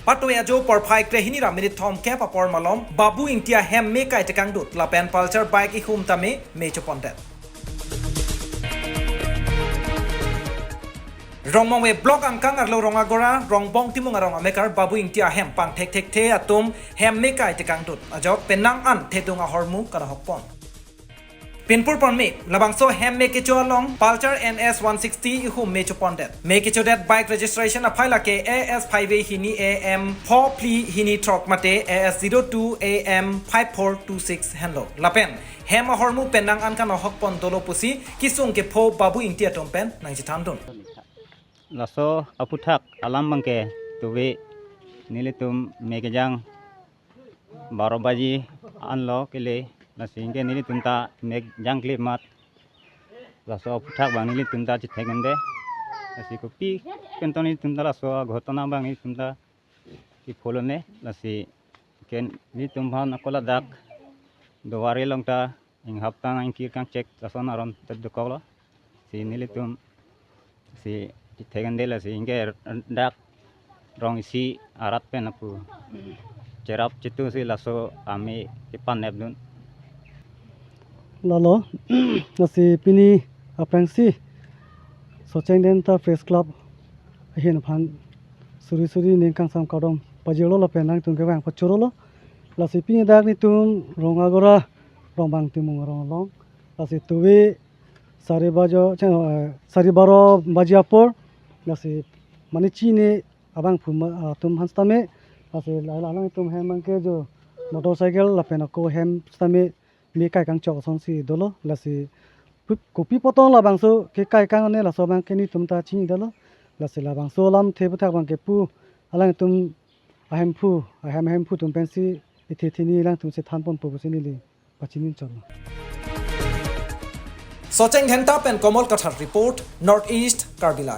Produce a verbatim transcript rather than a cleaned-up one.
Patoi ajo porphai krehini ra minute thomkep apor malom Babu Ingti ahem me kai tekangdut lapen pulsar bike ihum tame me chopondet. Rongmongve block angkang arlo Rongagora, Rongbong Timung arong amekar Babu Ingti ahem pangthek thekthe atum hem me kai tekangdut ajok penang an thedung ahormu kanahokpon. Pinpur ponme, labangso hem me kecho along pulsar N S one sixty ihum me chopondet. Me kechodet bike registration aphai lake A S five A hini A M pho phli hini throk mate A S zero two A M five four two six henlo. Lapen hem ahormu penang an kanahokpon dolo pusi kesung kepho Babu Ingti atum pen nangchethandun. Laso aphuthak alam abangke tuve nelitum me kejang baro baji anlo kele, lasi anke nelitum ta me jangkle mat. Laso aphuthak abang nelitum ta chethek-ende. Lasi kopi pen to nelitum ta laso aghotona abang nelitum ta kepholone. Lasi anke nelitum aphan ako ladak Duar along ta inghap tang ingkir kangchek lason aron tep dokoklo. Si nelitum si chethek-ende lasi anke dak rong isi arat pen apu cherap chetu si laso ame kepanepdun. Lalo, lasi pini aphrangsi Socheng Dhenta Press Club ahin aphan suri suri ning kangsam kardom pajirlo lapen nangtum kevang pachorolo. Lasi pini dak nelitum Rongagora Rongbong Timung arong along. Lasi tuve sari bajo, chang, eh, sari baro baji apor. Lasi mane chini abangphu ma-, atum aphan sitame. Lasi la-, la-, alangtum hem abangke jo motorcycle lapen ako hem sitame me kai kangchok asonsi dolo. Lasi pu-, kopi apot labangso kekai kang-one laso abangke nelitum ta chinidetlo. Lasi labangso alamthe aphuthak abangke pu alangtum ahemphu, ahem ahemphu atum pensi ithe thini alangtum chethanponpo pusi neli pachini chotlo. Socheng Dhenta pen Komol Kathar report, North East Karbi Live.